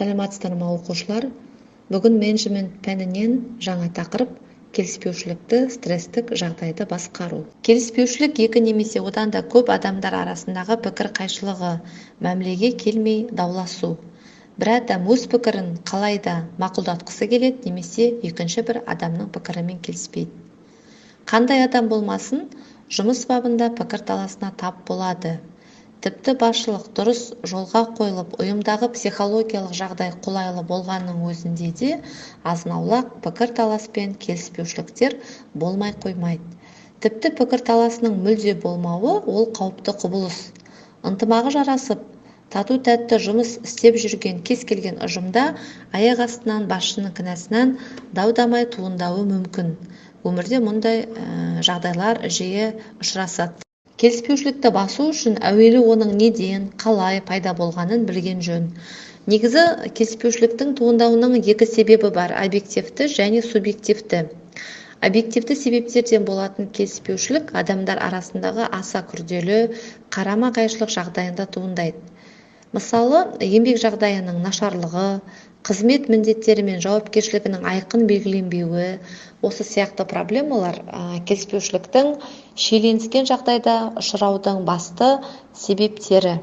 Саламатсыздар ма, оқушылар! Бүгін менеджмент пәнінен жаңа тақырып: келіспеушілікті, стресстік жағдайды басқару. Келіспеушілік – екі немесе одан да көп адамдар арасындағы пікір қайшылығы, мәмілеге келмей дауласу. Бір адам өз пікірін қалай да мақұлдатқысы келеді немесе екінші бір адамның пікірімен келіспейді. Қандай адам болмасын, жұмыс бабында пікір таласына тап болады. Тіпті басшылық дұрыс жолға қойылып, ұйымдағы психологиялық жағдай қолайлы болғанның өзінде де азын-аулақ пікір талас пен келіспеушіліктер болмай қоймайды. Тіпті пікір таласының мүлде болмауы – ол қауіпті құбылыс. Ынтымағы жарасып, тату-тәтті жұмыс істеп жүрген кез келген ұжымда аяқ астынан басшының кінәсінен дау-дамай туындауы мүмкін. Өмірде мұндай жағдайлар жиі ұшырасады. Келіспеушілікті басу үшін әуелі оның неден, қалай пайда болғанын білген жөн. Негізі келіспеушіліктің туындауының екі себебі бар: объективті және субъективті. Объективті себептерден болатын келіспеушілік адамдар арасындағы аса күрделі қарама-қайшылық жағдайында туындайды. Мысалы, еңбек жағдайының нашарлығы, қызмет міндеттері мен жауапкершілігінің айқын белгіленбеуі. Осы сияқты проблемалар келіспеушіліктің шиеленіскен жағдайда ұшыраудың басты себептері.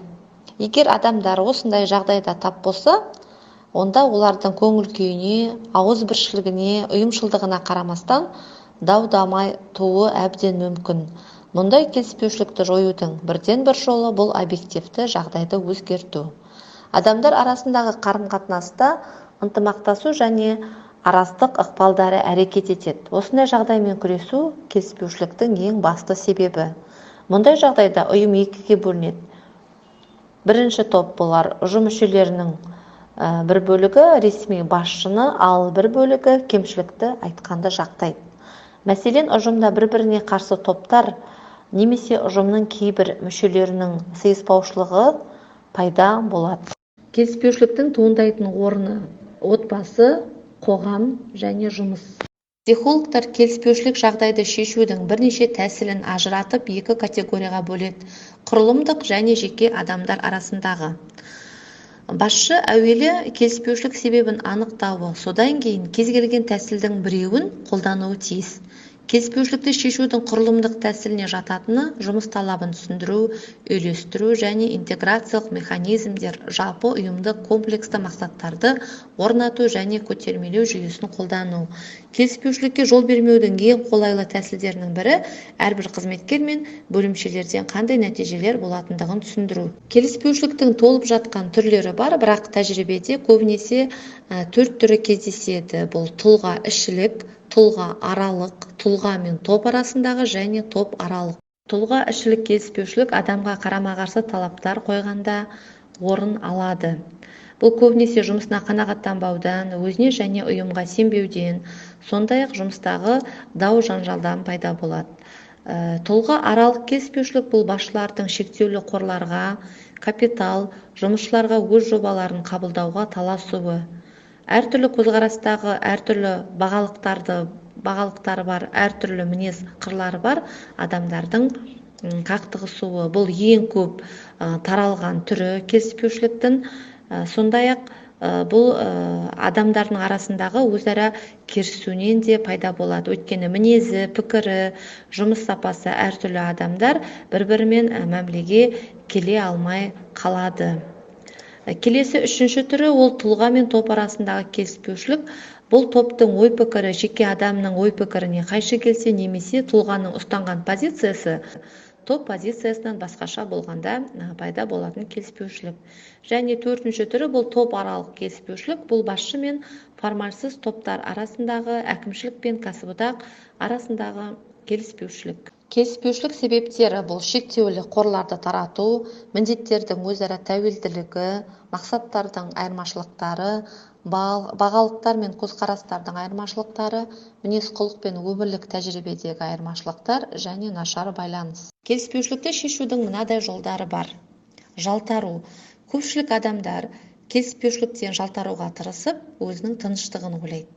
Егер адамдар осындай жағдайда тап болса, онда олардың көңіл күйіне, ауызбіршілігіне, ұйымшылдығына қарамастан дау-дамай тууы әбден мүмкін. Мұндай келіспеушілікті жоюдың бірден-бір жолы – бұл объективті жағдайды өзгерту. Адамдар арасындағы қарым-қатынаста ынтымақтасу және араздық ықпалдары әрекет етеді. Осындай жағдаймен күресу – келіспеушіліктің ең басты себебі. Мұндай жағдайда ұйым екіге бөлінеді. Бірінші топ – бұлар ұжым мүшелерінің бір бөлігі ресми басшыны, ал бір бөлігі кемшілікті айтқанды жақтайды. Мәселен, ұжымда бір-біріне қарсы топтар немесе ұжымның кейбір мүшелерінің сыйыспаушылығы пайда болады. Келіспеушіліктің туындайтын орны: отбасы, қоғам және жұмыс. Психологтар келіспеушілік жағдайды шешудің бірнеше тәсілін ажыратып, екі категорияға бөледі: құрылымдық және жеке адамдар арасындағы. Басшы әуелі келіспеушілік себебін анықтауы, содан кейін кез келген тәсілдің біреуін қолдануы тиіс. Келіспеушілікті шешудің құрылымдық тәсіліне жататыны: жұмыс талабын түсіндіру, үйлестіру және интеграциялық механизмдер, жалпы ұйымдық комплексті мақсаттарды орнату және көтермелеу жүйесін қолдану. Келіспеушілікке жол бермеудің ең қолайлы тәсілдерінің бірі – әрбір қызметкер мен бөлімшелерден қандай нәтижелер болатындығын түсіндіру. Келіспеушіліктің толып жатқан түрлері бар, бірақ тәжірибеде көбінесе төрт түрі кездеседі. Бұл тұлға ішілік, тұлға аралық, тұлға мен топ арасындағы және топ аралық. Тұлға ішілік келіспеушілік адамға қарама-қарсы талаптар қойғанда орын алады. Бұл көбінесе жұмысына қанағаттанбаудан, өзіне және ұйымға сенбеуден, сондай-ақ жұмыстағы дау-жанжалдан пайда болады. Тұлға аралық келіспеушілік – бұл басшылардың шектеулі қорларға, капитал, жұмысшыларға өз жобаларын қабылдауға таласуы. Әртүрлі көзқарастағы, әртүрлі бағалықтары бар, әртүрлі мінез қырлары бар адамдардың қақтығысуы. Бұл ең көп таралған түрі келіспеушіліктің. Сондай-ақ бұл адамдардың арасындағы өзара керісуінен де пайда болады, өйткені мінезі, пікірі, жұмыс сапасы әртүрлі адамдар бір бірімен мәмілеге келе алмай қалады. Келесі үшінші түрі – ол тұлға мен топ арасындағы келіспеушілік. Бұл топтың ой-пікірі жеке адамның ой-пікіріне қайшы келсе немесе тұлғаның ұстанған позициясы топ позициясынан басқаша болғанда пайда болатын келіспеушілік. Және төртінші түрі – бұл топ аралық келіспеушілік. Бұл басшы мен формальсыз топтар арасындағы, әкімшілік пен кәсіподақ арасындағы келіспеушілік. Келіспеушілік себептері – бұл шектеулі қорларды тарату, міндеттердің өзара тәуелділігі, мақсаттардың айырмашылықтары, бағалықтар мен көзқарастардың айырмашылықтары, мінез-құлық пен өмірлік тәжірибедегі айырмашылықтар және нашар байланыс. Келіспеушілікті шешудің мынадай жолдары бар. Жалтару. Көпшілік адамдар келіспеушіліктен жалтаруға тырысып, өзінің тыныштығын ойлайды.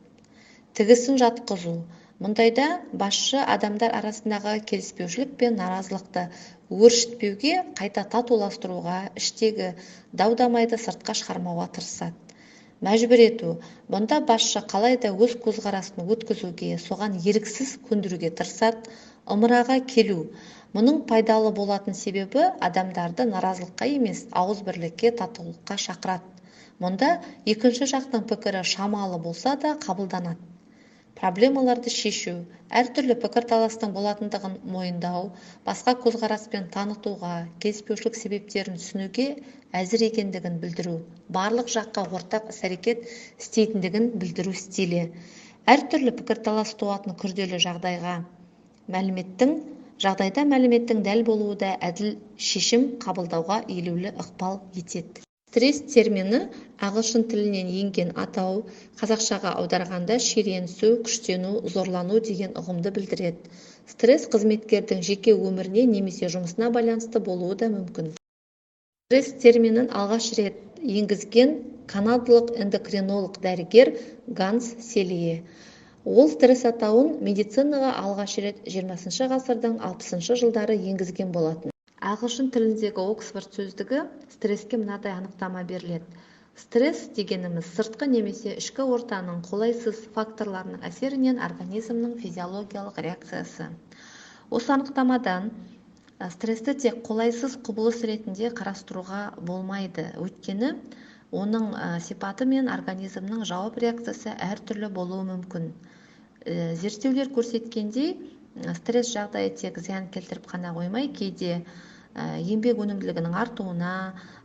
Тігісін жатқызу. Мұндайда басшы адамдар арасындағы келіспеушілік пен наразылықты өршітпеуге, қайта татуластыруға, іштегі дау-дамайды сыртқа шығармауға тырысады. Мәжбүр ету. Бұнда басшы қалай да өз көзқарасын өткізуге, соған еріксіз көндіруге тырысады. Ымыраға келу. Мұның пайдалы болатын себебі адамдарды наразылыққа емес, ауызбірлікке, татулыққа шақырады. Мұнда екінші жақтың пікірі шамалы болса да қабылданады. Проблемаларды шешу. Әртүрлі пікірталастың болатындығын мойындау, басқа көзқараспен танытуға, келіспеушілік себептерін түсінуге әзір екендігін білдіру, барлық жаққа ортақ іс-әрекет істейтіндігін білдіру стилі. Әртүрлі пікірталас туатын күрделі жағдайға мәліметтің жағдайда мәліметтің дәл болуы да әділ шешім қабылдауға елеулі ықпал етеді. Стресс термині ағылшын тілінен енген атау, қазақшаға аударғанда шиеленісу, күштену, зорлану деген ұғымды білдіреді. Стресс қызметкердің жеке өміріне немесе жұмысына байланысты болуы да мүмкін. Стресс терминін алғаш рет енгізген канадалық эндокринолог дәрігер Ганс Селие. Ол стресс атауын медицинаға алғаш рет 20 ғасырдың 60 жылдары енгізген болатын. Ағылшын тіліндегі Оксфорд сөздігі стресске мынадай анықтама беріледі. Стресс дегеніміз сыртқы немесе ішкі ортаның қолайсыз факторларының әсерінен организмнің физиологиялық реакциясы. Осы анықтамадан стрессті тек қолайсыз құбылыс ретінде қарастыруға болмайды. Өйткені оның сипаты мен организмнің жауап реакциясы әртүрлі болуы мүмкін. Зерттеулер көрсеткендей, стресс жағдайы тек зиян келтіріп қана қоймай, кейде еңбек өнімділігінің артуына,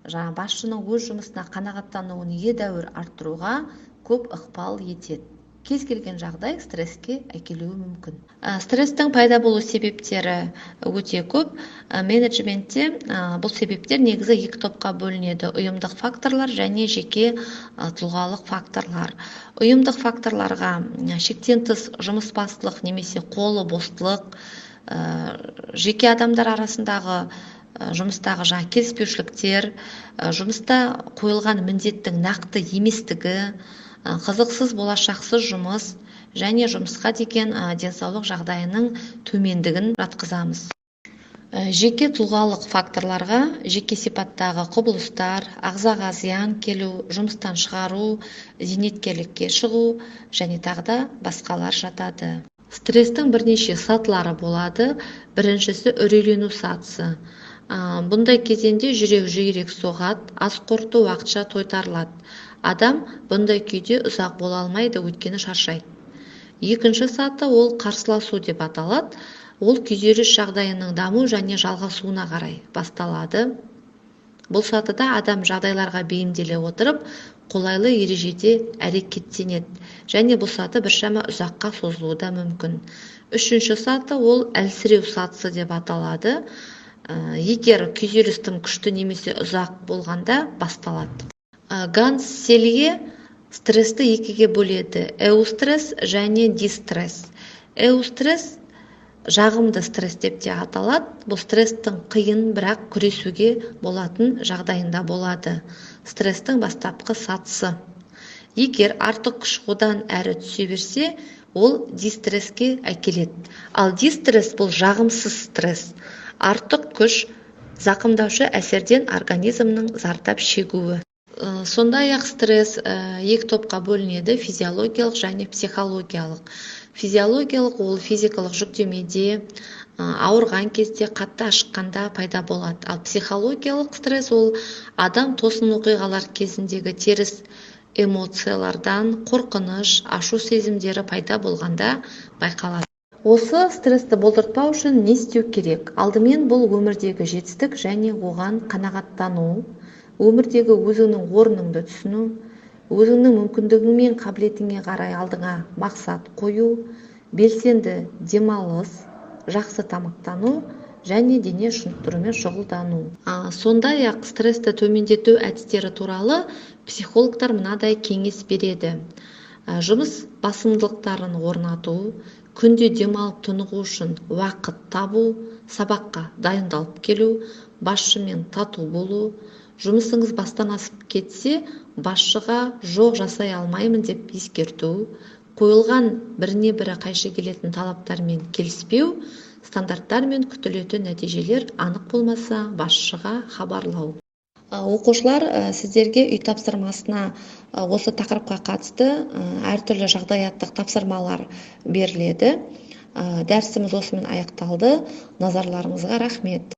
жаңа басшының өз жұмысына қанағаттануын едәуір арттыруға көп ықпал етеді. Кез келген жағдай стресске әкелуі мүмкін. Стресстің пайда болу себептері өте көп. Менеджментте бұл себептер негізі екі топқа бөлінеді: ұйымдық факторлар және жеке тұлғалық факторлар. Ұйымдық факторларға шектен тыс жұмысбастылық немесе қолы бостылық, жеке адамдар арасындағы жұмыстағы жаңа келіспеушіліктер, жұмыста қойылған міндеттің нақты еместігі, қызықсыз болашақсыз жұмыс және жұмысқа деген денсаулық жағдайының төмендігін жатқызамыз. Жеке тұлғалық факторларға жеке сипаттағы құбылыстар, ағзаға зиян келу, жұмыстан шығару, зейнеткерлікке шығу және тағы да басқалар жатады. Стресстің бірнеше сатылары болады. Біріншісі үрейлену сатысы. Бұндай кезеңде жүрек жиірек соғады, ас қорыту уақытша тойтарылады. Адам бұндай күйде ұзақ бола алмайды, өйткені шаршайды. Екінші саты ол қарсыласу деп аталады. Ол күйзеліс жағдайының даму және жалғасуына қарай басталады. Бұл сатыда адам жағдайларға бейімделе отырып, қолайлы ережеде әрекеттенеді және бұл саты біршама ұзаққа созылуы да мүмкін. Үшінші саты ол әлсіреу сатысы деп аталады. Егер күйзеліс тым күшті немесе ұзақ болғанда басталады. Ганс Селие стрессті екіге бөледі: эустресс және дистресс. Эустресс жағымды стресс деп те аталады. Бұл стресстің қиын, бірақ күресуге болатын жағдайында болады. Стресстің бастапқы сатысы. Егер артық күш одан әрі түсе берсе, ол дистресске әкеледі. Ал дистресс бұл жағымсыз стресс. Артық күш зақымдаушы әсерден организмнің зардап шегуі. Сондай-ақ стресс екі топқа бөлінеді: физиологиялық және психологиялық. Физиологиялық ол физикалық жүктемеде, ауырған кезде, қатты ашыққанда пайда болады. Ал психологиялық стресс ол адам тосын оқиғалар кезіндегі теріс эмоциялардан, қорқыныш, ашу сезімдері пайда болғанда байқалады. Осы стрессті болдыртпау үшін не істеу керек? Алдымен бұл өмірдегі жетістік және оған қанағаттану, өмірдегі өзіңнің орныңды түсіну, өзіңнің мүмкіндігің мен қабілетіңе қарай алдыңа мақсат қою, белсенді демалыс, жақсы тамақтану және дене шынықтырумен шұғылдану. Сондай-ақ стрессті төмендету әдістері туралы психологтар мынадай кеңес береді. Жұмыс басымдылықтарын орнату, күнде демалып тынығу үшін уақыт табу, сабаққа дайындалып келу, басшымен тату болу, жұмысыңыз бастан асып кетсе, басшыға жоқ жасай алмаймын деп ескерту, қойылған біріне-бірі қайшы келетін талаптармен келіспеу, стандарттар мен күтілетін нәтижелер анық болмаса басшыға хабарлау. Оқушылар, сіздерге үй тапсырмасына осы тақырыпқа қатысты әртүрлі жағдаяттық тапсырмалар беріледі. Дәрісіміз осымен аяқталды. Назарларыңызға рахмет.